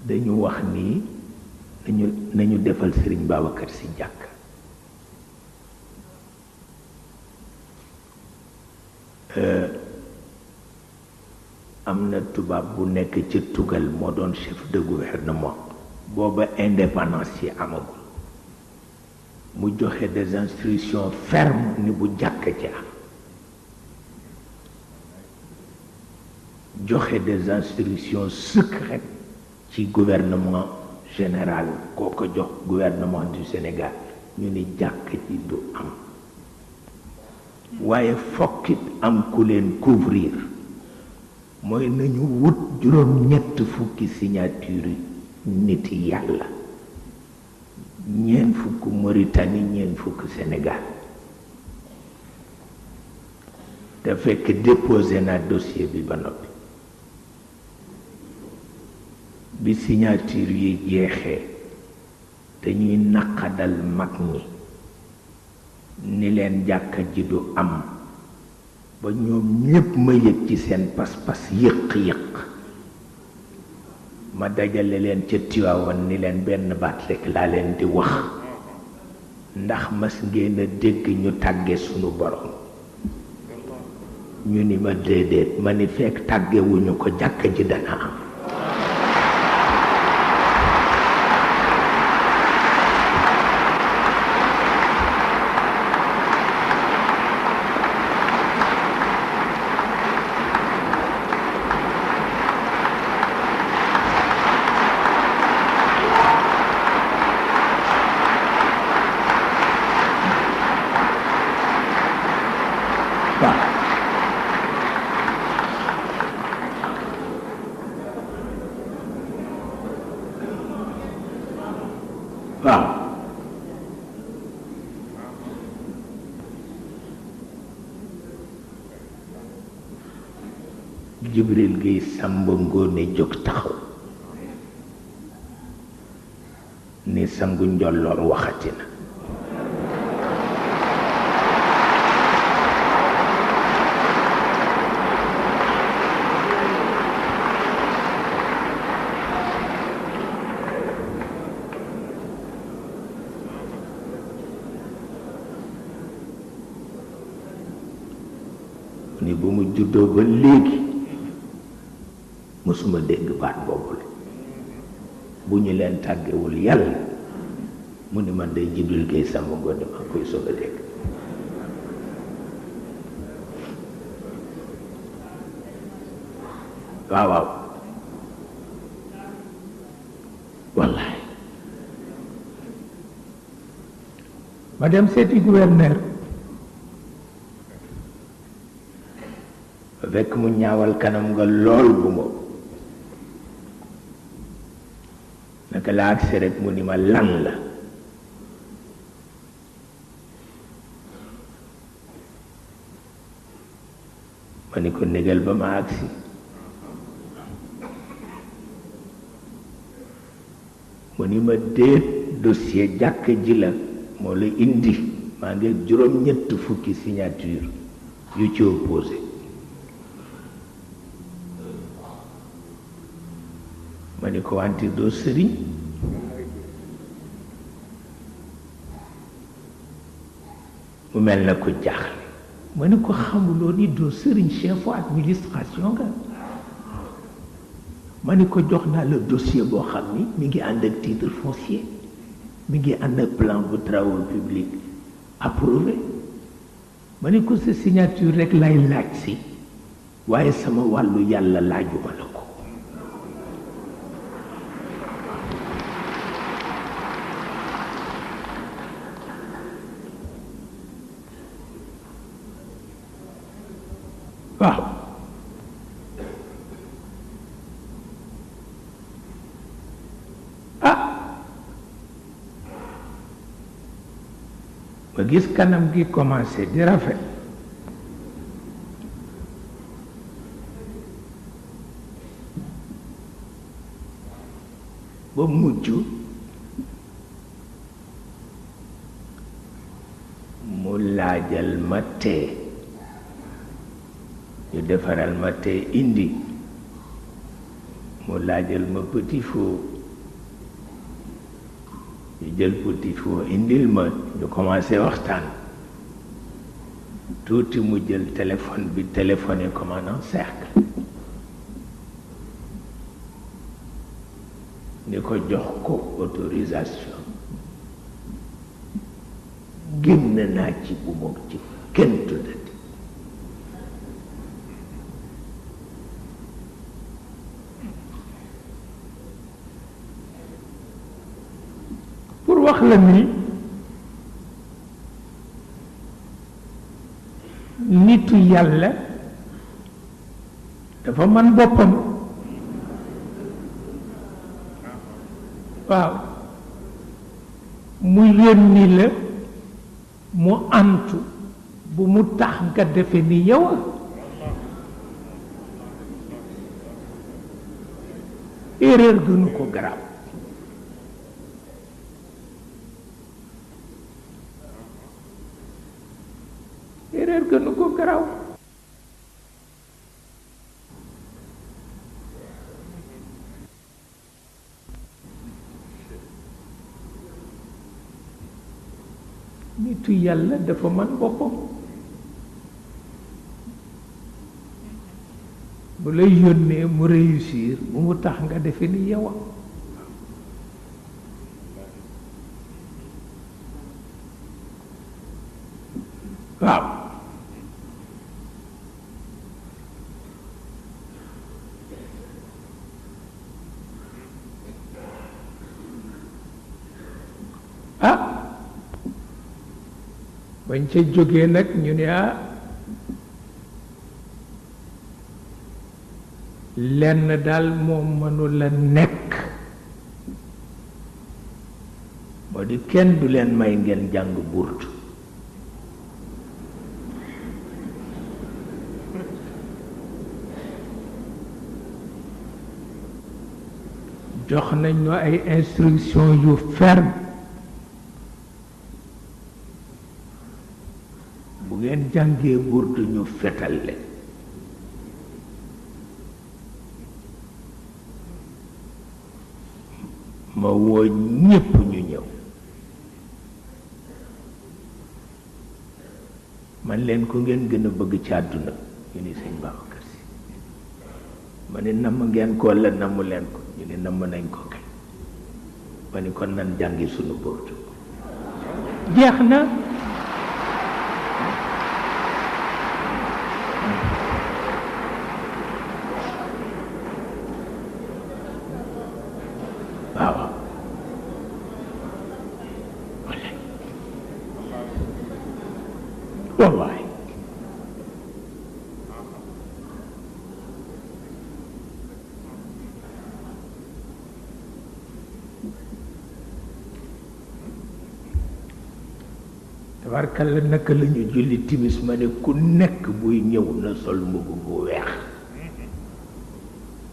dañu wax ni nañu defal Serigne Babacar Sy jàkk am na tubaab bu nekk ca tugal moo doon chef de gouvernement booba indépendance yi amagul mu joxe des instructions fermes ni bu jàkk ci am joxe des instructions secrètes ci gouvernement général koo ko jox gouvernement du Sénégal ñu ni jàkk ci du am waaye fokkit am ku leen couvrir mooy nañu wut juróom-ñett fukki signature nit yàlla ñeent fukk Mauritanie ñeent fukk Sénégal te fekk déposé naa dossier bi ba noppi bi signature yi jeexee te ñuy naqadal mag ñi ni leen jàkka ji du am ba ñoom ñépp ma yëg ci seen pas-pas yëq-yëq ma dajale leen ca Tiwaawan ni leen benn baat rekk laa leen di wax ndax mas ngeen a dégg ñu tàgge sunu borom ñu ni ma déedéet ma ni fekk tàggewuñu ko jàkka ji dana am Jibril Gueye Samba Ngoone jóg taxaw ni sangu njolloor waxati na ni bu mu juddoo ba léegi mësuma dégg baat boobu la bu ñu leen tàggewul yàlla mu ni man day Jibril Gueye Samba Ngoone maa koy soog a dégg waaw waaw wallaay ma dem seeti gouverneur fekk mu ñaawal kanam nga lool bu moom naka la agsi rek mu ni ma lan la ma ni ko négal ba ma agsi mu ni ma déet dossier jàkk ji la moo la indi maa ngi juróom-ñett fukki signature yu ci opposé ma ni ko wante doo sëriñ mu mel na ko jaaxle ma ni ko xamuloo ni doo sëriñ chef administration nga ma ni ko jox naa la dossier boo xam ni mi ngi ànd ak titre foncier mi ngi ànd ak plan bu travaux publics approuvé ma ni ko sa signature rek lay laaj si waaye sama wàllu yàlla laajuma la ko waaw ma gis kanam gi commencé di rafet ba mujj mu laajal ma tee ñu defaral ma tee indi mu laajal ma petit fou ñu jël petit fou indil ma ñu commencé waxtaan tuuti mu jël téléphone bi téléphoné commandant cercle ni ko jox ko autorisation génn naa ci bu moom ci kenn tuddati pour wax la ni nitu yàlla dafa man boppam waaw mu yónni la mu antu bu mu tax nga defe ni yow erreur gënu ko garaaw erreur gënu ko garaaw nitu yàlla dafa man boppam bu lay yónnee mu réussir bu mu tax nga defe ni yow waaw ah bañ ca jógee nag ñu ne lenn daal moom mënula nekk moo di kenn du leen may ngeen jàng burtu jox nañ ñu ay instruction yu ferme bu ngeen jàngee burtu ñu fetal leen ma woo ñépp ñu ñëw man leen ko ngeen gën a bëgg ci àdduna ñu ni sëñ Babacar Si ma ne namm ngeen ko la namm leen ko ñu ne namm nañ ko kay ma ni kon nan jàngi sunu burtu jeex na wallaay tabarkalla naka la ñu julli timis ma ne ku nekk buy ñëw na sol mbubb bu weex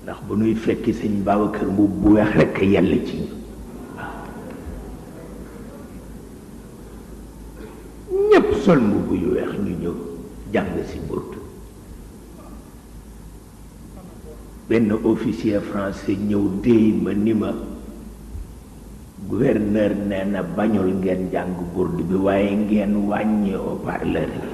ndax bu nuy fekki sëñ Babacar mbubb bu weex rekk yàlla ci ñu ñépp sol mbubb yu weex ñu ñëw jàng si burtu benn officier français ñëw déy ma ni ma gouverneur nee na bañul ngeen jàng burdu bi waaye ngeen wàññi haut-parleur yi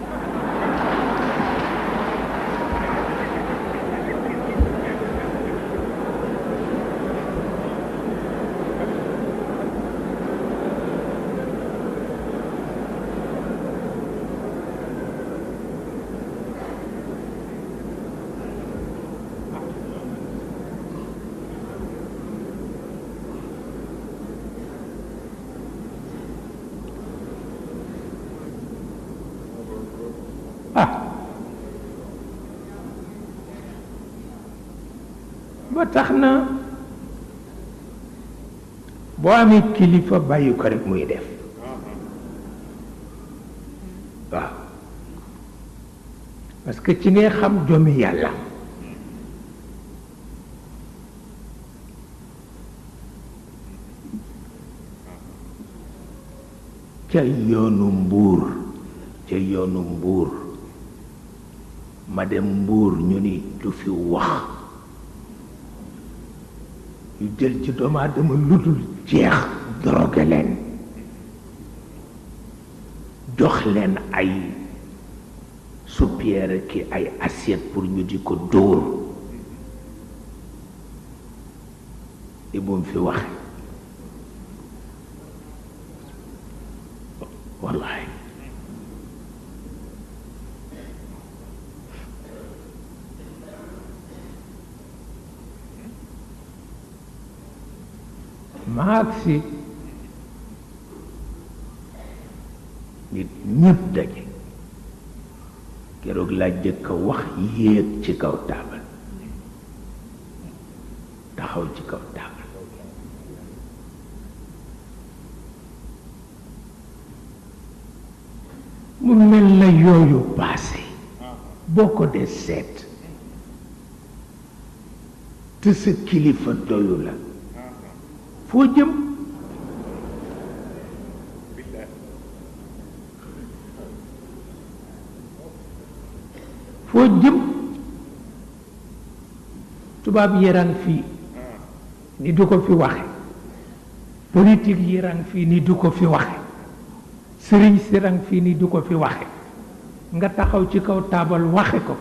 ba tax na boo amee kilifa bàyyi ko rek muy def waaw parce que ci ngay xam jomi yàlla ca yoonu mbuur ma dem mbuur ñu ni du fi wax ñu jël ci doomu aadama lu dul jeex drogué leen jox leen ay soupière ki ay assiette pour ñu di ko dóor li bu mu fi waxe wallahi maag si nit ñëpp daje keroog laa jëkk a wax yéeg ci kaw taabal taxaw ci kaw taabal mu mel na yooyu passé boo ko dee seet te sa kilifa doyu la foo jëm foo jëm tubaab yërang fii ni du ko fi waxe politique yërang fii ni du ko fi waxe sëriñ sirang fii ni du ko fi waxe nga taxaw ci kaw taabal waxe ko